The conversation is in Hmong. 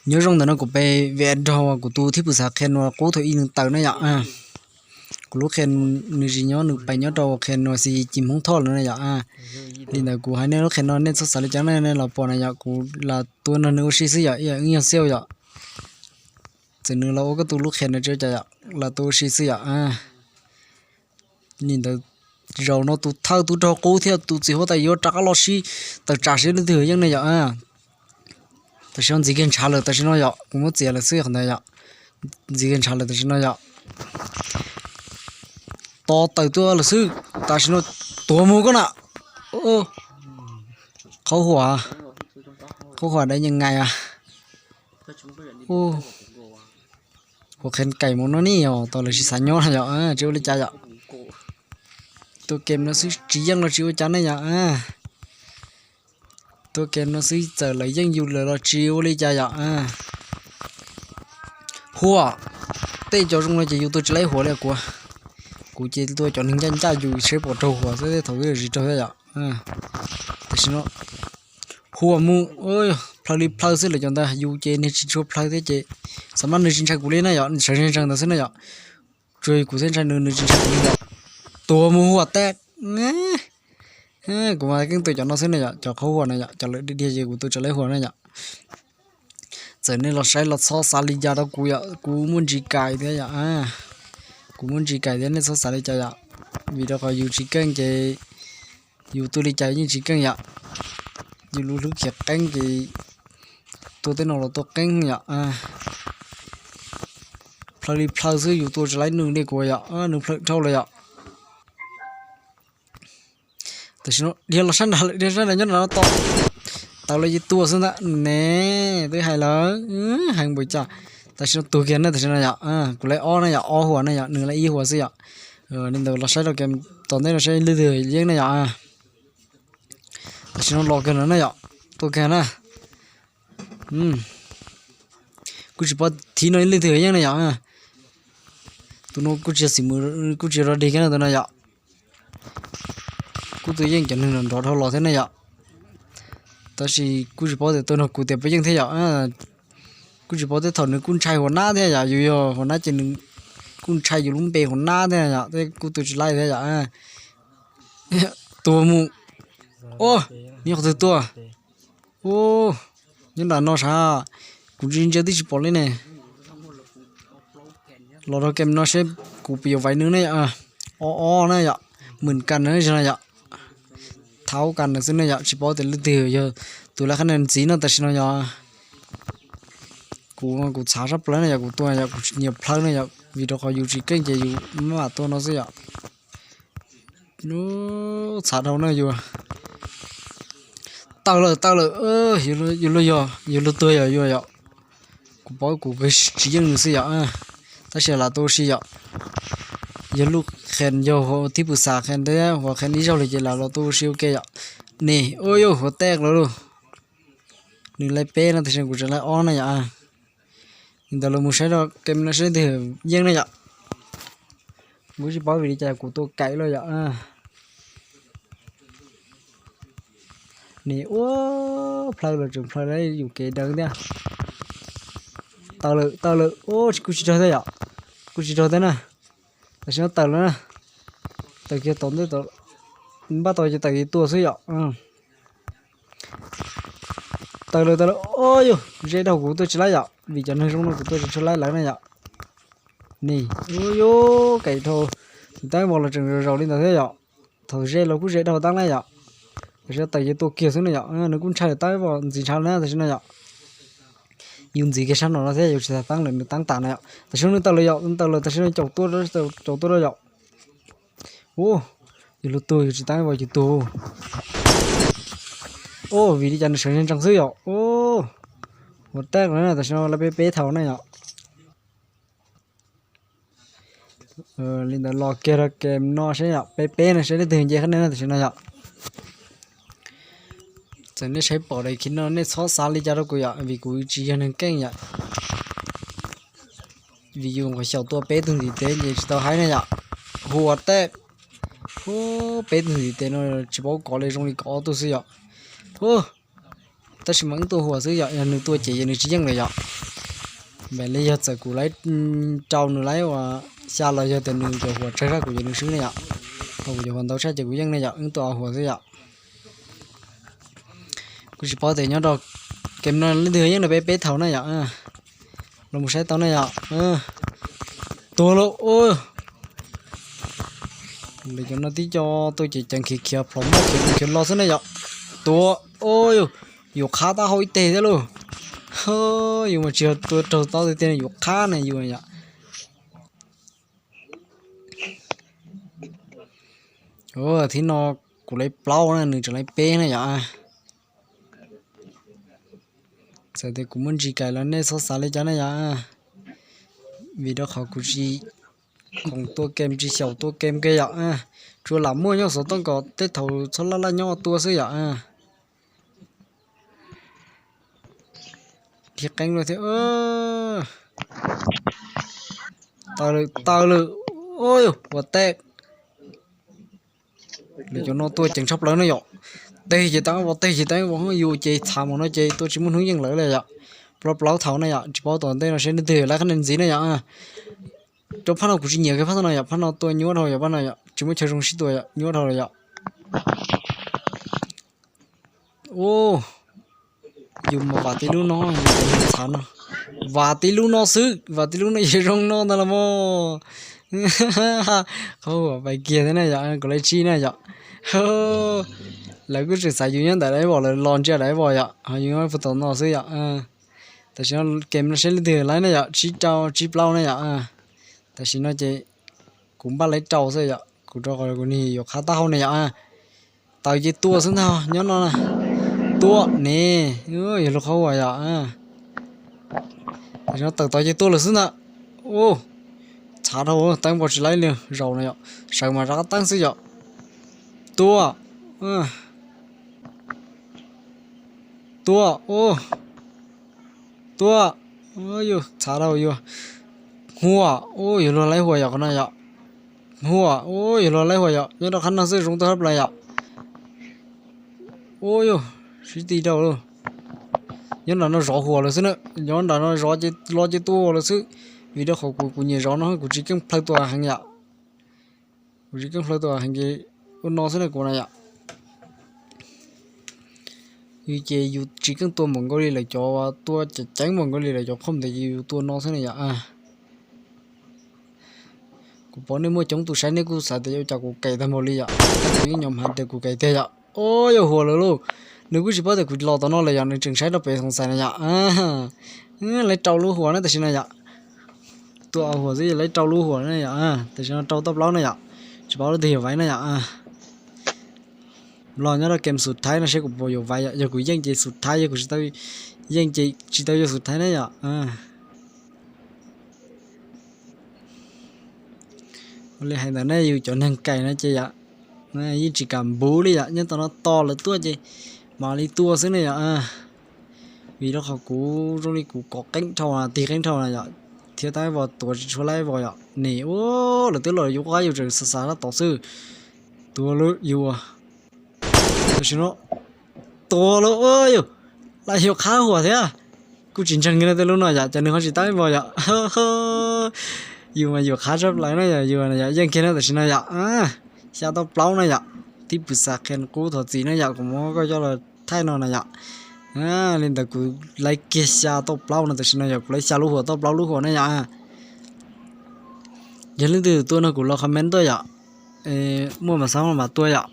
Nyob zoo ntawm no kuv pe vim rau kuv tus thib pus xav qhia nws qub thaum ub nws tawm na yom. Kuv lub qhia nws tsis nyob, nws pais nyob rau qhia nws xi cim Hmoob Thoj lawm na yom. Li ntawd kuv hais nej lub qhia no nej txhob xav li cas na, nej los pom na yom, kuv los tua nrog nws ua si xwb yom, ib yam wb nyuag xiauj yom. Txawm nws los ua koj tus lub qhia no tsis ua cas yom, los tua ua si xwb yom. Li ntawd zaum no tus thawj tus raug qub thiab tus txiv huab tais yuav rov qab los sib tawm tsam sib leej twg yeej ne yom. Tam sim no ntxiv kiag ntshav lawm tam sim no yom, kuv muab txiav lawm xwb qhov ntawd yom. Ntxiv kiag ntshav lawm tam sim no yom. Tos tawm tuaj lawm xwb, tam sim no tuag mus koj na. Qhov huam, qhov huam dai nyeej ngais a. Ua qhev kaim mus no ne yom, tos lawv tsis xav nyob no yom, tsis ua li cas yom. Tua kem no xwb tsis yeej los tsis ua cas ne yom. Tua kem no xwb txawm lawv yeej yus lawm los tsis ua li cas yom. Huam, tej cov zoo no ces yus tua tsis laib huam li kuv. Kuv ces tua cov neeg ncaj ncaj yus seb puas raug huam xwb, thaum twg zis raug thiab yom. Tam sim no huam mus, plhaw li plhaw xwb lawm cov ntawd, yus ces niag tsis tshua plhaw thiab ces xav mas nws tsis ntshai kuv li na yom, sawv ntsees ntawd xwb na yom. Tsuas kuv thiaj ntshai nws, nws tsis ntshai kuv li ntawd. Tuag mus huam teb. Kuv mas keeb tua cov no xwb na yom, cov qhov huam na yom, cov lawv dhia dhia ces kuv tua tsis laib huam na yom. Txawm nej los saib los txhob xav li cas rau kuv yom, kuv muaj ntsis kais thiab yom. Kuv muaj ntsis kais thiab nej txhob xav li cas yom, vim rau qhov yus tsis keej ces yus tua li cas yeej tsis keej yom. Yus lub hlwb khiav qeeb ces tua tej no los tua qeeb yom. Plhaw li plhaw xwb yus tua tsis laib nws li kuv yom, nws plhaw dhau lawm yom. Tam sim no dhia los sab nrad lawm, dhia sab nrad nyob nrad no tos. Tawm los ces tua xwb ntag ne, twb hais lawm, heev npaum cas. Tam sim no tuag kiag na, tam sim no yom, kuv laib ob na yom, ob huam na yom, nws laib ib huam xwb yom. Li ntawd los saib rau kem tom ntej no saib leej twg yeej na yom. Tam sim no los kiag no na yom, tua kiag na. Kuj tsis paub thib no leej twg yeej na yom. Tus no kuj tsis yog xim mus, kuj tsis yog rog dig kiag na tus no yom. Kuj tus yeej cov neeg nrov nrov dhau los thiab na yom. Tab sis kuj tsis paub tias tus no kuv tias puas yeej thiab yom. Kuj tsis paub tej thaum nws kuj ntshai huam nab thiab yom, yus yog huam nab ces nws kuj ntshai yus lub npe huam nab thiab yom, tej kuj tua tsis laib thiab yom. Tua mus. Nyob qhov twg tuaj? Nyob nram no sav, kuv ntsia ntsia twb tsis pom li ne. Los rau kem no seb kuv puas yuav vaiv nws ne. O o na yom, mws kas na yom. Thaub kas na xwb na yom, tsis paub tias leej twg yog tus lawv qhab na ntxiv no tam sim no yom. Kuv, kuv txhav sab plaws na yom, kuv tua yom, kuv tsis nyiam plhaw na yom, vim rau qhov yus tsis keej ces yus maj mam tua no xwb yom. Txhav dhau na yus. Tawm lawm, tawm lawm, yus luag yog, yus luag tuag yog yus yom. Kuv paub kuv tsis yeej nws xwb yom. Tab sis lam tua ua si yom. Yog lub qhia yog thib pus xas qhia thiab huas qhia ib zaug li ces lam los tua ua si ua ke yom. Nim, ua yuj, huas tej lawm lauj. Nws laib peb no tam sim no kuv tseem laib ob na yom. Li ntawd los mus saib rau kem no saib twg yeej na yom. Kuv tsis paub vim li cas kuv tua kaim los yom. Nim, ua, plhaw los tseem plhaw yus kev deev thiab. Tawm lawm, tawm lawm, ua, kuj tsis raug thiab yom. Kuj tsis raug thiab na. Tam sim no tawm lawm na. Tawm kiag tom ntej, npaj tau ces tawm kiag tua xwb yom. Tawm lawm, tawm lawm, o yuj, ze dhau kuv tua tsis laib yom, vim cov neeg zoo no kuv tua tsis tshua laib lawv na yom. Nim, u yuj, kaim dhau, tus teeb vos los tseem zaum li ntawd thiab yom. Thaum ze los kuj ze dhau teeb lawm yom. Tam sim no tawm ces tua kiag xwb na yom, nws kuj ntshai teeb vos ntxiv ntshav na tam sim no yom. Yus ntxiv kiag sab no no thiab yus tsis tau teeb lawm nws teeb tas na yom. Tam sim no nws tawm lawm yom, nws tawm lawm tam sim no caum tuaj, caum tuaj rau yom. U, yus luag tuag yus tsis teeb vos yus tuag. U, vim li cas nws sawv ntsees xwb yom. U, ua tej no tam sim no lawv peb peb thaum na yom. Li ntawd los kiag rau kem no seb yom, peb peb no seb leej twg nce qhab na tam sim no yom. Txawm nej saib pom daim khiv no nej txhob xav li cas rau kuv yom, vim kuv tsis yog neeg keej yom. Vim yus nqhov xyaum tua peb tug ntiv teb ces tsis tau haib na yom. Huas tej, Peb tug ntiv tes no tsis paub kov li, zoo li kov ob tug xwb yom. Tab sis mas wb tua huam xwb yom, yog nws tua ces yog nws tsis yeej lawm yom. Npaum li yog txawm kuv laib rau nws laib uas xya los yog tias nws cov huam tsawg zaj kuv yuav nws swb ne yom. Ho kuv cov huam ntau tshaj ces kuv yeej ne yom, wb tua huam xwb yom. Kuv tsis paub tias nyob rau kem no leej twg yeej na, peb peb thaum na yom. Los mus saib tau na yom. Tuag lauj. Lawv cov no tib co tuaj ces ceev khiav khiav plhom moj khiav khiav los xwb na yom. Tuag. Yuav qhab taub hau ib teg thiab lauj. Yus mas tsis yog tua raug tau tiag tiag, yuav qhab na yus yom. Thib no kuv laib plaub na, nws tseem laib peb na yom. Txawm tias kuv muaj ntsis kais los nej txhob xav li cas na yom. Vim rau qhov kuv tsis khoom tua kem, tsis xyaum tua kem kiag yom. Tsuas lam muaj nyob xov tooj kom tej thaum txhob laj laj nyob tua xwb yom. Dhia qeeb lawm thiab. Taw lawm, taw lawm. Ua tej, lawv cov no tuaj ceev tshaj plaws na yom. Teg ces teeb vos, teg ces teeb vos, yus ces txhav mus no ces tua tsis muaj hnub yeej lawv li yom. Plaub plaub thaum na yom, tsis paub tom ntej no seb leej twg laib qab ntxiv na yom. Cov phab no kuv tsis nyiam kiag phab no yom, phab no tua nyuaj dhau yom, phab no yom tsis muaj chaw zoo sib tua yom, nyuaj dhau lawm yom. Yus mas vam tib lub no, txhav no. Vam tib lub no xwb, vam tib lub no ces zoo no ntag los mas. Qhov huam pais kiag thiab na yom, kuv laib tsib na yom. Lawv kuj tseem xaiv yus nyob ntawm daim vos, lawv los ntsia daim vos yom, ho yus nyob puag tom no xwb yom. Tam sim no kem no seb leej twg laib na yom, tsib rau tsib plaub na yom. Tam sim no ces kuv npaj laib rau xwb yom, kuv rau qhov kuv nig yuav qhab taub hau ne yom. Tawm ces tua xwb ntag nyob no. Tua ne, yog lub qhov huam yom. Tam sim no tawm tod ces tua lawm xwb ntag. Txhav dhau, teeb vos tsis laib li zaus no yom, sawv mas rov qab teeb xwb yom. Tua. Tua. Tua. Txhav dhau yus. Huam, yuav luag laib huam yom qhov no yom. Huam, yuav luag laib huam yom, nyob rau qhab no xwb zoo tuaj hab plaws yom. Ua yus, sib ti dhau lauj. Nyob nram no zov huam lawm xwb na, nyob nram no zov ces los ces tua huam lawm xwb. Vim rau qhov kuv, kuv nyiam zov no, kuv tsis keej plhaw tua heev yom. Kuv tsis keej plhaw tua heev ces ua no xwb na kuv na yom. Yus ces yus tsis keej tua npaum nkaus li lawv cov, tua ceev ceev npaum nkaus li lawv cov qhov ntawd ces yus tua no xwb na yom. Kuv pom nej muaj coob tus saib nej kuj xav tias ua cas kuv kem tag npaum li yom, tab sis yeej nyom hais tias kuv kem tiag yom. Ua yus huam lawm lauj, nws kuj tsis paub tias kuv los tom no lawm yom, nws tseem saib rau pem xoom xais na yom. Laib rau lub huam na tam sim no yom. Tua huam xwb laib rau lub huam na yom, tam sim no rau toj plaub na yom, tsis paub leej twg yuav vaiv na yom. Los nyob rau kem xus thaib no seb kuv puas yuav vaiv yom, yog kuv yeej ces xus thaib, yog kuv tsis tau yeej ces tsis tau yuav xus thaib na yom. Ua li hais ntawd ne, yus cov neeg kaim no ces yom, yeej tsis kam npuv li yom, nyob tom no tos lawv tuaj ces mam li tua xwb ne yom. Vim rau qhov kuv zoo li kuv kov qeeb dhau na, tig qeeb dhau na yom, thiab tab vos tuav tsis tshua laib vos yom. Nim ua lawv twb los yus qab yus tseem xav xav tab tom xwb. Tua lawm yus, tam sim no tua lawm yus, lawv yuav qhab huam thiab. Kuj tsis ntseeg kiag tej lub no yom, ces nws ho tsis tab vos yom. Yus mas yuav qhab tshaj plaws na yom, yus yom yeej kiag na tam sim no yom. Xya toj plaub na yom, tib pwm xav qhia qub thov txim na yom, kuv muab koj coj los thaij no na yom. Li ntawd kuv laib kiag xya toj plaub no tam sim no yom, kuv laib xya lub huam toj plaub lub huam na yom. Yog leej twg tua no kuv los comment tuaj yom. Muaj mas xav mas tua yom.